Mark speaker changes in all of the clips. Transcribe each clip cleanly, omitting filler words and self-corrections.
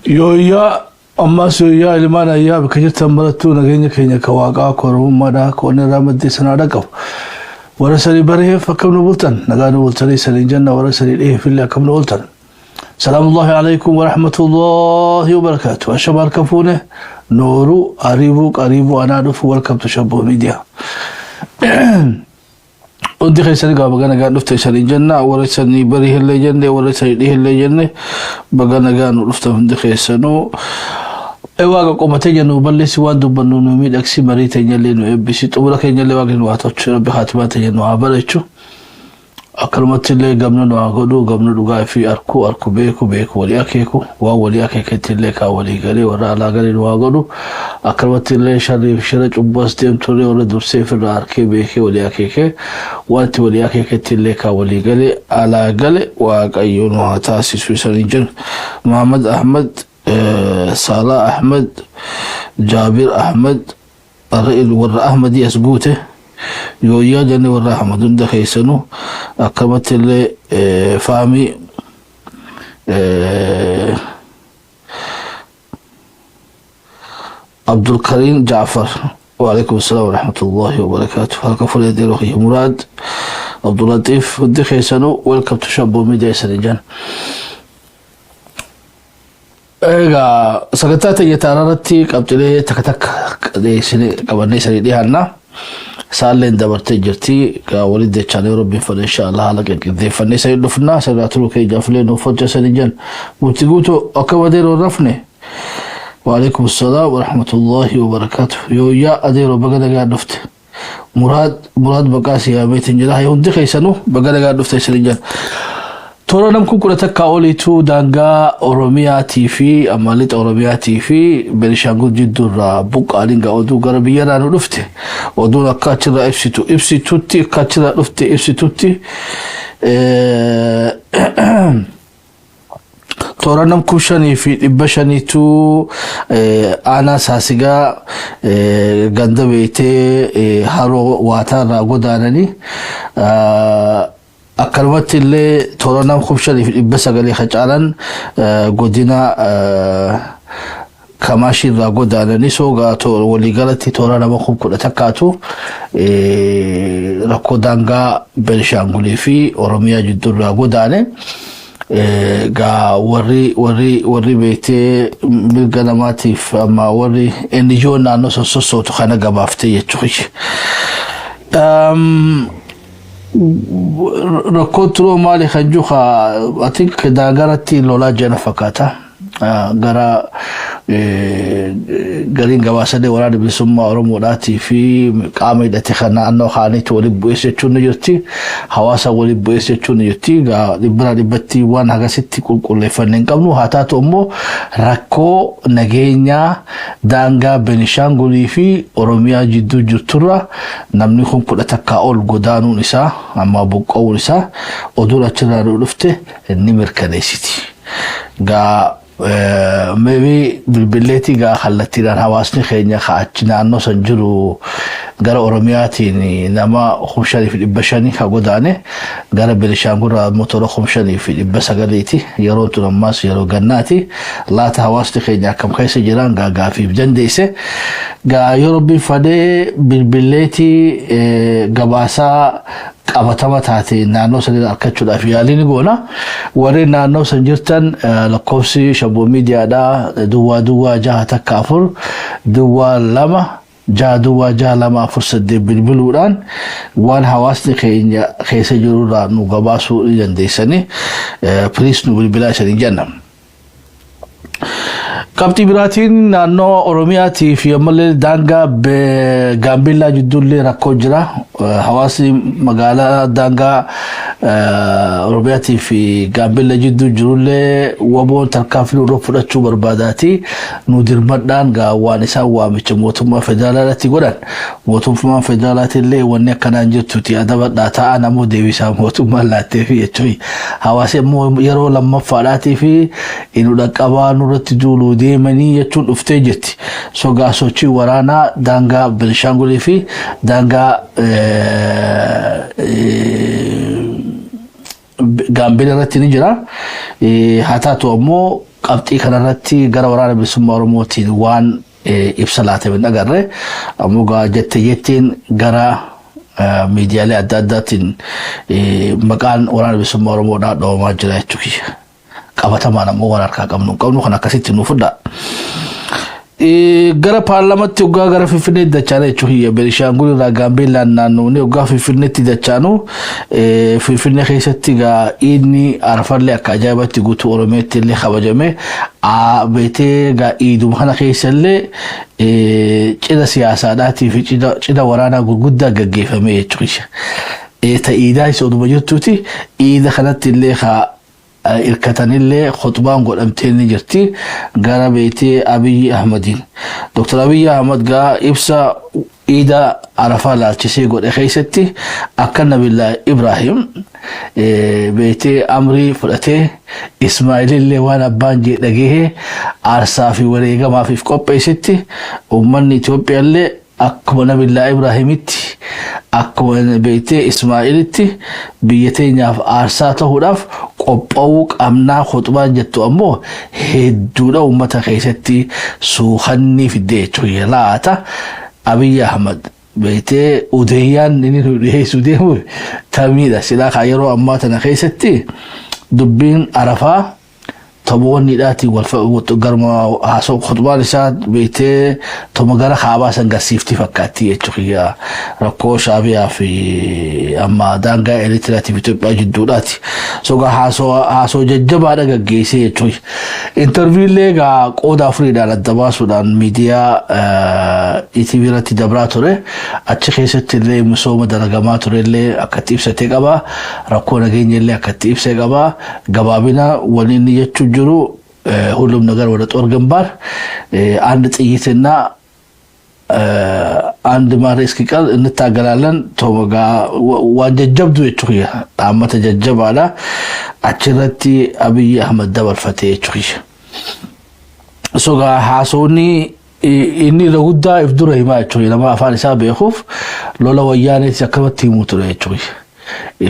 Speaker 1: Yooyyaa ammas yooyyaa ilmaan ayyaa bakka jirtan marattuu nageenya keenya ka waaqaa ka oromummaadhaa ka onni irraa maddee sanaa dhaqabu. Warra sanii bareef akkam nu bultan nagaa nu bultanii saniin jenna warra sanii dhiheefillee akkam nu bultan. Salaamullahi alaikum wa rahmatullahi wa barakaatu. Ashama harka fuune nooruu ariibuu qariibuu anaa dhufu welcome to Shabboo Media. Hundi keessan egaa baga nagaan dhufte isaniin jenna warra isanii barii hillee jenne warra isanii dhihillee jenne baga nagaan nu dhuftan hundi keessanuu. Waaqa qomatee jennu balleessi waan dubbannu nu miidhagsi marii teenyallee nu eebbisi xumura keenyallee waaqni nu haa tolchu rabbi haatimaa teenya nu haa bareechu. Akkanumatti illee gamna nu haa godhu gamna dhugaa fi arkuu arku beeku beeku walii akeeku waan walii akeeketti illee kaa walii galee warra alaa galee nu haa godhu. Akkanumatti illee sharrii fi shira cubbuu as deemtu illee warra dursee ofirraa arkee beekee walii akeekee wanti walii akeeketti illee kaa walii galee alaa gale waaqayyo nu haa taasisu isaniin jenna. Muhammad Ahmad, Saalaa Ahmad, Jaabir Ahmad, warra Ahmadii as guute yooyyaa jenne warra Ahmad hunda keessanuu akkamatti illee faamii Abdulkariim Jaafar وعليكم السلام ورحمة الله وبركاته halka fulee deeroo kiyya Muraad Abdulatiif hundi keessanuu welcome to Shabboo Media isanii jan. Egaa sagantaa teenya taanaa irratti qabxilee takka takka dhiyeessinee qabannee isanii dhiyaanna. Saalleen dabartee jirti. Egaa waliin dechaanee rabbiin fedhe insha Allah haala qinqindeeffannee isanii dhufna. Sirraa turuu keenyaaf illee nuuf hojjetanii jiran. Murtii guutuu akka adeeroo rafne. Waalaikum salaam wa rahmatullahi wa barakaatuh. Yooyyaa adeeroo baga nagaa dhufte. Muraad Muraad maqaa si yaameetiin jira. Hayya hundi keessanuu baga nagaa dhufte isin jira. Toora nam kun 11 oliitu daangaa Oromiyaatii fi amma lixa Oromiyaatii fi Benishaangul jidduu irraa buqqaaniin gaa oduu gara biyyarraa nu dhufte. Oduun akka achirraa ibsitu ibsitutti akka achirraa dhufte ibsitutti Toora nam 5500tu aanaa Saasigaa ganda beektee haroo waataa irraa godaananii akkanumatti illee toora nam 5900 ka caalan godina Kamaashii irraa godaananii soogaa waliigalatti toora nama 11,000tu rakkoo daangaa Benishaangulii fi Oromiyaa jidduu irraa godaane. Gaa warri warri warri beektee mirga namaatiif amma warri NGO naannoo san sossootu kana gabaaftee jechuudha. Rakkoon turoo maali kan jiru I think daangaratti lolaa jana fakkaata. Gara gariin gabaasalee waraana bilisummaa Oromoodhaatii fi qaama hidhate kan naannoo kaaniitti waliin bu'ees jechuun ni jirti. Hawaasa waliin bu'ees jechuun ni jirti. Dhibbarraa dhibbatti waan hagasitti qulqulleeffanne hin qabnu. Haa taatu immoo rakkoo nageenyaa daangaa Benishaangulii fi Oromiyaa jidduu jirturra namni 11,000 ol godaanuun isaa amma buqqa'uun isaa oduun achirraa nu dhufte ni mirkaneessiti. Gaa maybe bilbilleetii gaa kallattiidhaan hawaasni keenya ka achi naannoo san jiru gara Oromiyaatiin nama 5500 ka godaane gara Benishaangul irraa immoo toora 5900ti. Yeroon tun ammaas yeroo gannaati. Laata hawaasni keenya akkam keessa jiran gaa gaafiif dandeesse. Gaa yoo rabbiin fadhee bilbilleetii gabaasaa qabatama taate naannoo sanirraa argachuudhaaf yaalii ni goona. Warreen naannoo san jirtan lakkoofsi Shabboo Miidiyaadhaa 0 0 6 1 4 0 2 6 0 6 2 4 8 bilbiluudhaan waan hawaasni keenya keessa jirurraa nu gabaasuu ni dandeessanii. Please nu bilbilaa isanii jenna. Qabxii biraatiin naannoo Oromiyaatii fi ammallee daangaa Gaambeellaa jidduullee rakkoo jira. Hawaasni magaalaa daangaa Oromiyaatii fi Gaambeellaa jidduu jirullee waboon tarkaanfii nurra fudhachuu barbaadaati. Nu dirmadhaan gaa waan isaan waamicha mootummaa federaalaatti godhan. Mootummaan federaalaati wanni akkanaan jirtuti adabadhaa ta'an ammoo deebisaa mootummaan laatteefi jechuun. Hawaasni immoo yeroo lammaffaadhaatii fi inu dhaqqabaa nurratti duuluu deemanii jechuun dhuftee jirti. Sogaa sochii waraanaa daangaa Benishaangulii fi daangaa Gaambeellaa irratti ni jira. Haa taatu ammoo Qabxii kanarratti gara Waraana Bilisummaa Oromootiin waan ibsa laatame hin agarre. Ammoo gaa jette jetteen gara miidiyaalee adda addaatiin maqaan Waraana Bilisummaa Oromoodhaa dhawamaa jira jechuudha. Qabatamaan ammoo waan harkaa qabnu hin qabnu, kan akkasitti nu fudha. Gara paarlaamatti hoggaa gara Finfinneetti dachaana jechuudha. Benishaangul irraa Gaambeellaan naannoonni hoggaa Finfinneetti dachaanu, Finfinnee keessatti gaa inni Arafallee akka ajaa'ibatti guutuu Oromiyaatti illee kabajame. Beetee gaa iiduma kana keessa illee cidha siyaasaadhaatii fi cidha waraanaa gurguddaa gaggeeffame jechuudha. Ta iidaa isa oduma jirtuuti iida kanatti illee haa hirkatanillee khutbaan godhamtee ni jirti gara beetee Abiyyi Ahmadiin. Dr. Abiyyi Ahmad gaa ibsa iida Arafaa laalchisee godhe keessatti akka Nabillaa Ibrahim beetee amrii fudhatee Ismaa'ilillee waan abbaan jee dhagahee aarsaa fi wareegamaaf qopheessetti, uummanni Itoophiyaallee akkuma Nabillaa Ibrahimitti, akkuma beektee Ismaa'ilitti biyya teenyaaf aarsaa ta'uudhaaf qophaa'uu qabnaa khutbaan jettu ammoo hedduudha uummata keessatti suukanni fiddee jechuudha. Laata Abiyyi Ahmad beektee udeeyyaan inni nu dhiyeessuu deemu tamiidha? Silaa kaa yeroo ammaa tana keessatti dubbiin Arafaa toboonni dhaatiin wal garuma haasoo khutbaan isaa beektee toma gara kaabaa san garsiifti fakkaatti jechuudha. Rakkoo Shaabiyaa fi amma daangaa Eritiriyaatii fi Itoophiyaa jidduudhaati. So gaa haasoo jajjabaadha gaggeessee jechuudha. Interview illee gaa qooda afuriidhaan adda baasuudhaan miidiyaa ETV irratti dabraa ture. Achi keessatti illee misooma dalagamaa ture illee akkatti ibsatee qaba. Rakkoo nageenya illee akkatti ibsee qaba. Gabaabina wanni inni jechuu jiru ሁሉም ነገር ወደ ጦር ግንባር፣ አንድ ጥይትና አንድ ማሪ እስኪቀር እንታገላለን። Waan jajjabdu jechuudha. Dhaammata jajjabaadha. Achirratti Abiyyi Ahmad dabarfate jechuudha. So gaa haasawni inni irra guddaa if dura himaa jechuudha. Nama afaan isaa beekuuf lola Wayyaaneetis akkamatti himuu ture jechuudha.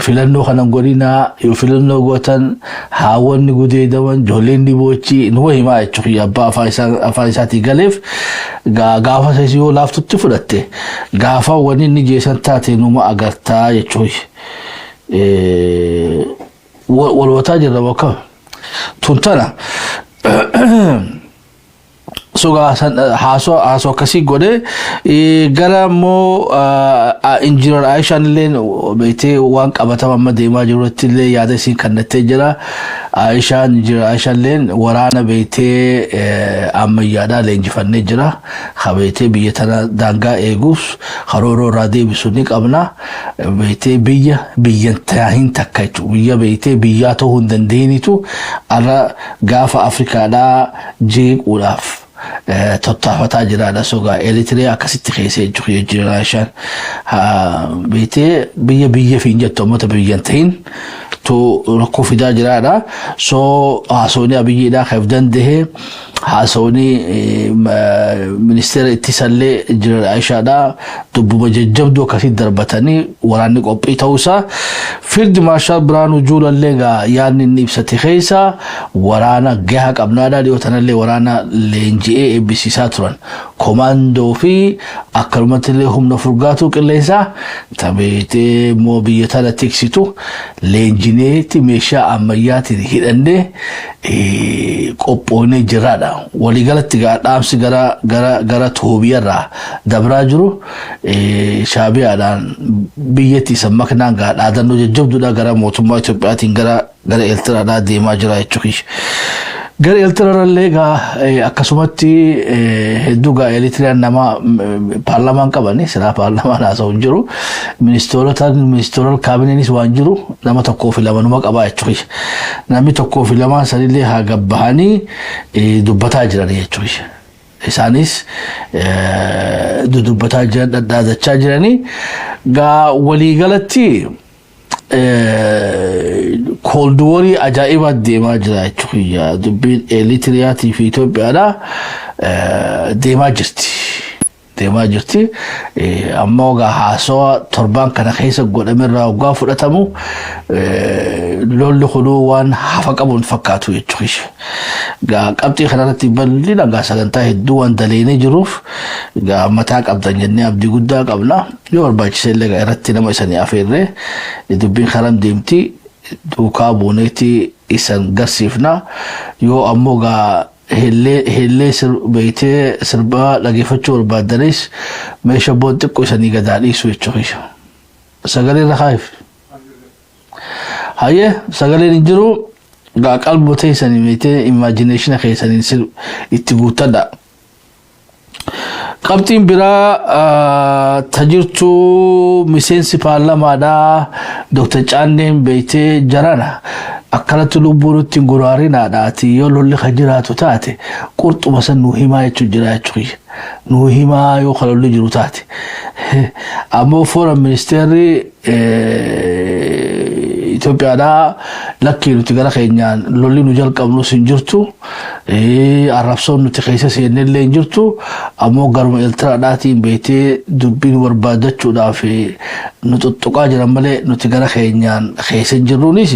Speaker 1: Filannoo kana godinaa yoo filannoo gootan haawwanni gudeedaman, ijoolleen ni boochi, numa himaa jechuudha. Abbaa afaan isaatii galeef gaafa isa yoo laaftutti fudhatte, gaafa wanni inni jeesan taate numa agartaa jechuudha. Walwataa jirra bakka tuntana. So gaa haasoo akkasii godhe. Gara immoo Injiinar Aayishaan illee beektee waan qabatama amma deemaa jirutti illee yaada isiin kennattee jira. Aayishaan, Injiinar Aayishaan illee waraana beektee ammayyaadhaa leenjifannee jira. Ha beektee biyya tana daangaa eeguus karooroo irraa deebisu ni qabna. Beektee biyya biyyan taahin takka jechuudha. Biyya beektee biyyaa ta'uu hin dandeenyitu har'a gaafa Afrikaadhaa jeequudhaaf tattaafataa jiraadha. So gaa Eritiriyaa akkasitti keessee jechuudha Aayishaan. Beektee biyya biyya fi hin jettu uummata biyya hin ta'in tu rakkoo fidaa jiraadha. So haasawni Abiyyiidhaa kan danda'e, haasawni ministeera ittisallee jira Aayishaadhaa, dubbuma jajjabduu akkasitti darbatanii waraanni qophii ta'uusaa. Field Marshal Biraanuu Juulallee gaa yaadni inni ibsate keessa waraana gahaa qabnaadhaa, dhiyoo tanallee waraana leenji'ee eebbisiisaa turan. Komaandoo fi akkanumatti illee humna furgaatuu qilleensaa tabeetee immoo biyya tana tiksitu leenjineetti meeshaa ammayyaatiin hidhannee qophoonee jiraadha. Waliigalatti gaa dhaamsi gara Toobiyarraa dabraa jiru Shaabiyaadhaan biyyatti isa maknaan gaa dhaadannoo jajjabduudha gara mootummaa Itoophiyaatiin gara Eertiraadhaa deemaa jira jechuudha. Gara Eertiraarrallee gaa akkasumatti hedduu gaa Eritiriyaan nama paarlaamaan qabani, silaa paarlaamaan haasa'u hin jiru. Ministeerota, ministeerota kaabineenis waan jiru nama tokkoo fi lama numa qabaa jechuudha. Namni tokkoo fi lamaan sanillee haa gabbahanii dubbataa jiran jechuudha. Isaanis dudubbataa jiran, dhadhaadachaa jiranii gaa waliigalatti cold war ii ajaa'ibaa deemaa jira jechuudha. Dubbiin Eritiriyaatii fi Itoophiyaadha deemaa jirti. Deemaa jirti. Ammoo egaa haasawa torbaan kana keessa godhame irraa waggaa fudhatamu, lolli kunuu waan hafa qabu hin fakkaatu jechuudha. Gaa qabxii kanarratti bal'ina gaa sagantaa hedduu waan daleenee jiruuf, gaa mataa qabdan jennee abdii guddaa qabna. Yoo barbaachise illee gaa irratti nama isanii afeerree dubbiin karam deemti duukaa buuneetti isan garsiifna. Yoo ammoo gaa hellee hellee beeytee sirbaa dhageeffachuu barbaaddanis, meeshaa boon xiqqoo isanii gadaa dhiisu jechuudha. Sagalee irra kaayif. Hayyee, sagaleen hin jiru, gaa qalboo teessanii beeytee imagination keessaniin itti guuttadha. Qabxiin biraa tajirtu, miseensi paarlamaadhaa Dr. Caanneen beeytee jarana akkanatti lubbuu nutti hin guraarinaadhaati, yoo lolli kan jiraatu taate qurxuma san nuu himaa jechuun jira jechuudha. Nuu himaa yoo kan lolli jiru taate. Ammoo foreign ministeerri Itoophiyaadhaa lakkii, nuti gara keenyaan lolli nu jalqabnus hin jirtu, arrabsoon nuti keessa seennellee hin jirtu, ammoo garuma Eertiraadhaatiin beektee dubbii nu barbaadachuudhaaf nu tuttuqaa jiran malee nuti gara keenyaan keessa hin jirruunis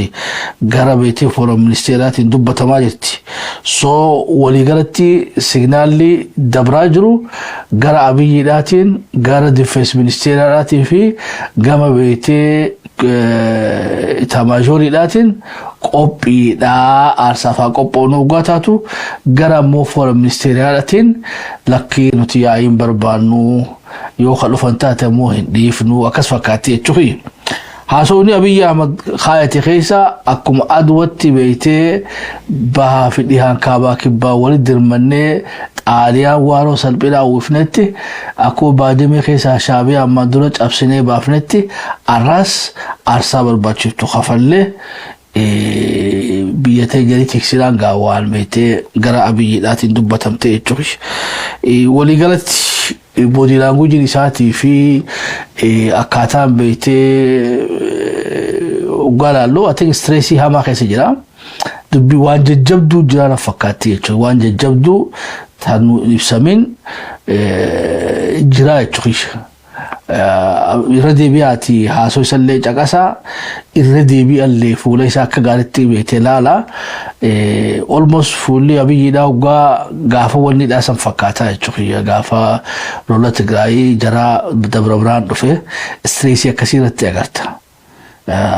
Speaker 1: gara beektee foreign ministeeraatiin dubbatamaa jirti. So waliigalatti signaalli dabraa jiru gara Abiyyiidhaatiin, gara defense ministeeraadhaatii fi gama beektee itaamaajooriidhaatiin qophiidhaa, aarsaafaa qophoonuu waggaa taatu, gara ammoo foreign ministeeraadhaatiin lakkii, nuti yaa'iin barbaannu, yoo ka dhufan taate ammoo hin dhiifnu, akkas fakkaatti jechuudha. Haasawni Abiyyi Ahmad kaayate keessa akkuma aduwatti beektee bahaa fi dhihaan, kaabaa kibbaa walitti dirmannee Xaaliyaan waaroo salphinaa uwwifnetti, akkuma Baadimee keessaa Shaabiyaa ammaan dura cabsinee baafnetti, arraas aarsaa barbaachiftu kafallee biyya teenya tiksinaan gaa waan beektee gara Abiyyiidhaatiin dubbatamte jechuudha. Waliigalatti body languageiin isaatii fi akkaataan beektee waggaa laallu, I think stressii hamaa keessa jira. Dubbii waan jajjabduu jira na fakkaatti jechuudha. Waan jajjabduu tan nu ibsamin jira jechuudha. Irra deebi'aati haasoo isallee caqasaa, irra deebi'allee fuula isaa akka gaariitti beektee laala. Almost fuulli Abiyyiidhaa waggaa gaafa wanni san fakkaataa jechuudha. Gaafa lola Tigraayii jaraa Dabra Biraan dhufe stressii akkasii irratti agarta.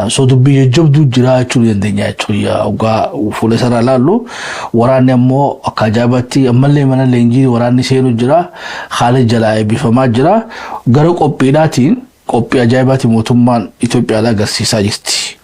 Speaker 1: So dubbii jajjabduu jira jechuu dandeenya jechuudha. Waggaa fuula isaarraa ilaallu, waraanni ammoo akka ajaa'ibaatti ammallee mana leenjii waraanni seenu jira, haala jalaa eebbifamaa jira. Gara qophiidhaatiin qophii ajaa'ibaatiin mootummaan Itoophiyaadhaa agarsiisaa jirti.